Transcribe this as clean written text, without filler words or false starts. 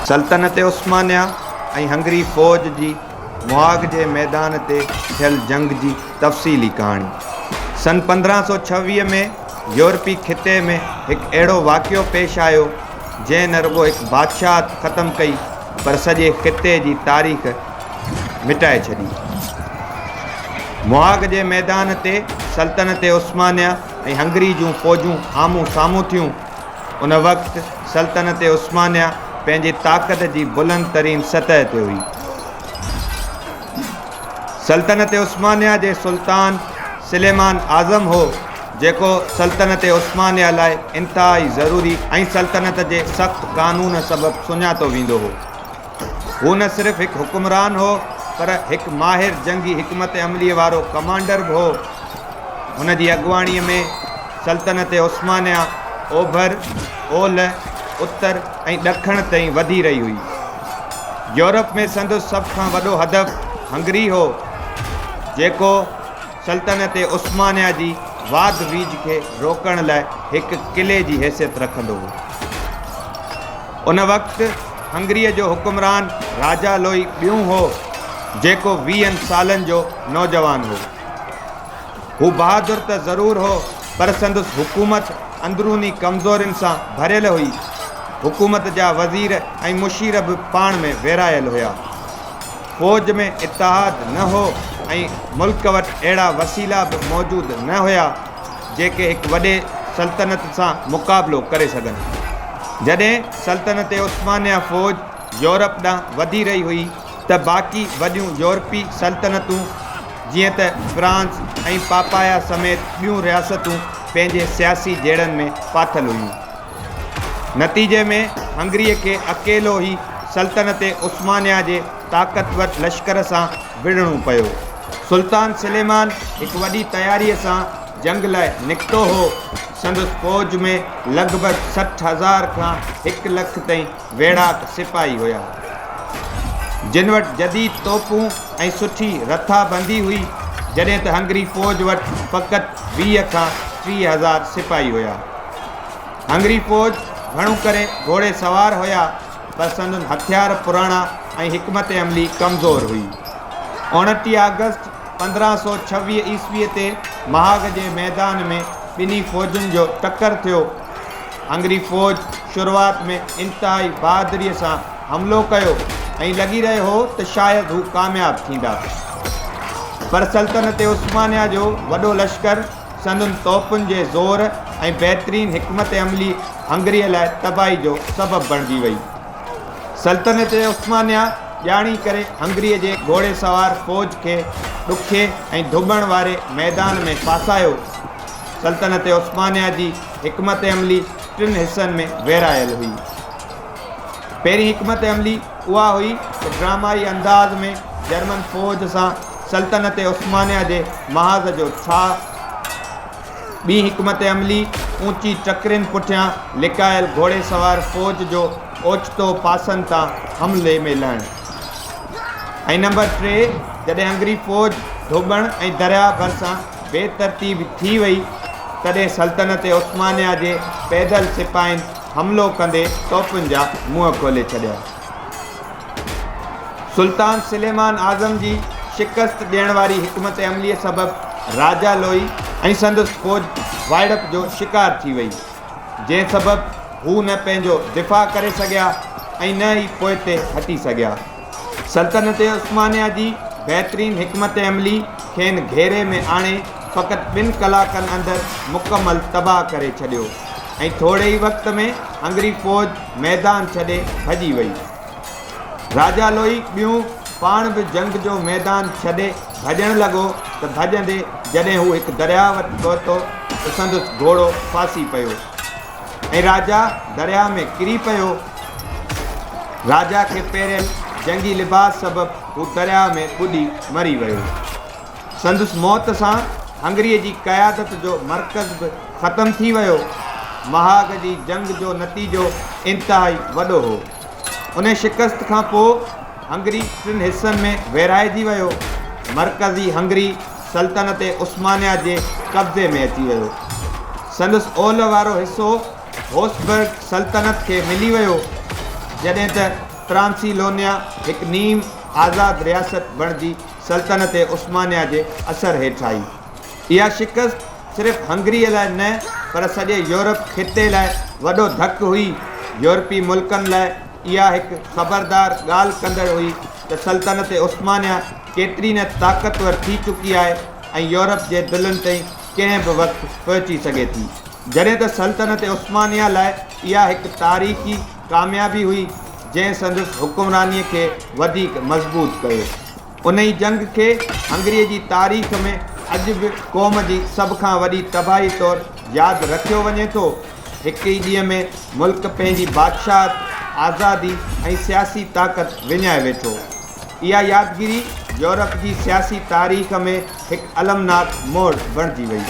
سلطنت عثمانيه ۽ هنگري فوج جي مهاڳ جي ميدان تي ٿيل جنگ جي تفصيلي ڪهاڻي. سن 1526 ۾ يورپي خطي ۾ هڪ اهڙو واقعو پيش آيو، جنهن نه رڳو هڪ بادشاهت ختم ڪئي، پر سڄي خطي جي تاريخ مٽائي ڇڏي. مهاڳ جي ميدان تي سلطنت عثمانيه ۽ هنگري جون فوجون آمهون سامهون ٿيون. ان وقت سلطنت عثمانيه پنهنجي طاقت جي بلند ترين سطح تي هئي. سلطنت عثمانيه جي سلطان سليمان اعظم هو، جيڪو سلطنت عثمانيه لاء انتهائي ضروري ۽ سلطنت جي سخت قانون سبب سڃاتو ويندو هو. هو نه صرف هڪ حڪمران هو، پر هڪ ماهر جنگي حڪمت عمليء وارو ڪمانڊر به هو. هن جي اڳواڻيء ۾ سلطنت عثمانيه اوڀر، اولهه، اتر ۽ ڏکڻ تائين وڌي رهي هئي. يورپ ۾ سندس سڀ کان وڏو هدف هنگري هو، جيڪو سلطنت عثمانيه جي واڌ ويجهه کي روڪڻ لاء هڪ قلعي جي حيثيت رکندو هو. ان وقت هنگريء جو حڪمران راجا لوئي ٻيون هو، جيڪو ويهن سالن جو نوجوان هو. هو بهادر ته ضرور هو، پر سندس حڪومت اندروني ڪمزورين سان ڀريل هئي. حڪومت جا وزير ۽ مشير به پاڻ ۾ ويرايل هيا. فوج ۾ اتحاد نه هو ۽ ملڪ وٽ اهڙا وسيلا به موجود نه هيا، جيڪي هڪ وڏي سلطنت سان مقابلو ڪري سگهن. جڏهن سلطنت عثمانيه فوج يورپ ڏانهن وڌي رهي هئي ته باقي وڏيون يورپي سلطنتون جيئن ته فرانس ۽ پاپايا سميت ٻيون رياستون پنهنجي سياسي جهيڙن ۾ ڦاٿل هيون. نتيجي ۾ هنگريء کي اڪيلو ئي سلطنت عثمانيه جي طاقتور لشڪر سان وڙهڻو پيو. سلطان سليمان هڪ وڏي تياريء سان جنگ لاء نڪتو هو. سندس فوج ۾ لڳ ڀڳ 60 هزار کان هڪ لک تائين ويڙهاڪ سپاهي هيا، جن وٽ جديد توپون ۽ سٺي رٿابندي هئي، جڏهن ته هنگري فوج وٽ فقط 20 کان 30 هزار سپاهي هيا. هنگري فوج گهڻو ڪري گهوڙي سوار هيا، پر سندن هٿيار پراڻا ۽ حڪمت عملي ڪمزور هئي. 29 آگسٽ 1526 عيسويء تي مهاڳ جي ميدان ۾ ٻنهي فوجن جو ٽڪر ٿيو. هنگري فوج شروعات ۾ انتهائي بهادريء سان حملو ڪيو ۽ لڳي رهيو هو ته شايد هو ڪامياب ٿيندا. پر سلطنت عثمانيه جو وڏو لشڪر سندن توپن جي زور ۽ بهترين حڪمت عملي هنگريء لاء تباهي جو سبب بڻجي وئي. سلطنت عثمانيه ڄاڻي ڪري هنگريء جي گهوڙي سوار فوج کي ڏکي ۽ ڌٻڻ واري ميدان ۾ ڦاسايو. سلطنت عثمانيه جي حڪمت عملي ٽن حصن ۾ ورهايل هئي. پهرين حڪمت عملي اها هئي ته ڊرامائي انداز ۾ جرمن فوج سان سلطنت عثمانيه جي محاذ جو ٺاهه. ٻي حڪمت عملي اوچي ٽڪرين پٺيان لڪايل گهوڙي سوار فوج جو اوچتو پاسن تان حملي ۾ لهڻ ۽ نمبر ٽي جڏهن هنگري فوج ڌوٻڻ ۽ درياهه ڀرسان بي ترتيب ٿي وئي، تڏهن سلطنت عثمانيه جي پيدل سپاهين حملو ڪندي توپن جا منهن کولي ڇڏيا. سلطان سليمان اعظم جي شڪست ڏيڻ واري حڪمت عمليء سبب راجا لوئي ۽ سندس فوج وائڙپ جو شڪار ٿي وئي، جنهن سبب هو نه پنهنجو دفاع ڪري سگهيا ۽ نه ئي پوئتي هٽي سگهيا. سلطنت عثمانيه جي بهترين حڪمت عملي کين گهيري ۾ آڻي فقط ٻن ڪلاڪن اندر مڪمل تباهه ڪري ڇڏيو ۽ ٿوري ئي وقت ۾ هنگري فوج ميدان ڇڏي ڀڄي وئي. راجا لوئي ٻيون پاڻ به جنگ جو ميدان ڇڏي ڀڄڻ لڳو ته ڀڄندي جڏهن هو هڪ درياهه وٽ پهتو ته سندس گهوڙو ڦاسي پيو. ۽ راجا درياهه ۾ ڪري پيو. راجا کي پهريل جنگي لباس سبب هو درياهه ۾ ٻڏي مري ويو. سندس موت سان هنگريء جي قيادت جو مرڪز به ختم ٿي ويو. مهاڳ جي جنگ جو نتيجو انتهائي وڏو هو. انهيء شڪست کان پوء هنگري ٽن حصن ۾ ورهائجي ويو. مرڪزي هنگري سلطنت عثمانيه جي قبضي ۾ اچي ويو. سندس اولهه وارو حصو هوسبرگ سلطنت کي ملي ويو، جڏهن ته. ترانسيلونيا هڪ نيم آزاد رياست بڻجي سلطنت عثمانيه جي اثر هيٺ آئي. اها شڪست صرف هنگريء لاء نه پر سڄي يورپ خطي لاء وڏو ڌڪ هئي. يورپي ملڪن لاء اها هڪ خبردار ڳالهه ڪندڙ هئي ته سلطنت عثمانيه ڪيتري نه طاقتور ٿي چڪي آهي ۽ يورپ جي دلن تائين ڪنهن به وقت پهچي سگهي ٿي. جڏهن ته سلطنت عثمانيه لاء اها هڪ تاريخي ڪاميابي هئي، جنهن سندس حڪمرانيء کي وڌيڪ مضبوط ڪيو. انهي جنگ کي هنگريء جي تاريخ ۾ اڄ به قوم جي سڀ کان وڏي تباهي طور ياد رکيو وڃي ٿو. هڪ ئي ڏينهن ۾ ملڪ پنهنجي بادشاهت، آزادي ۽ سياسي طاقت وڃائي ويٺو. اها يادگيري يورپ جي سياسي تاريخ ۾ هڪ المناڪ موڙ بڻجي وئي.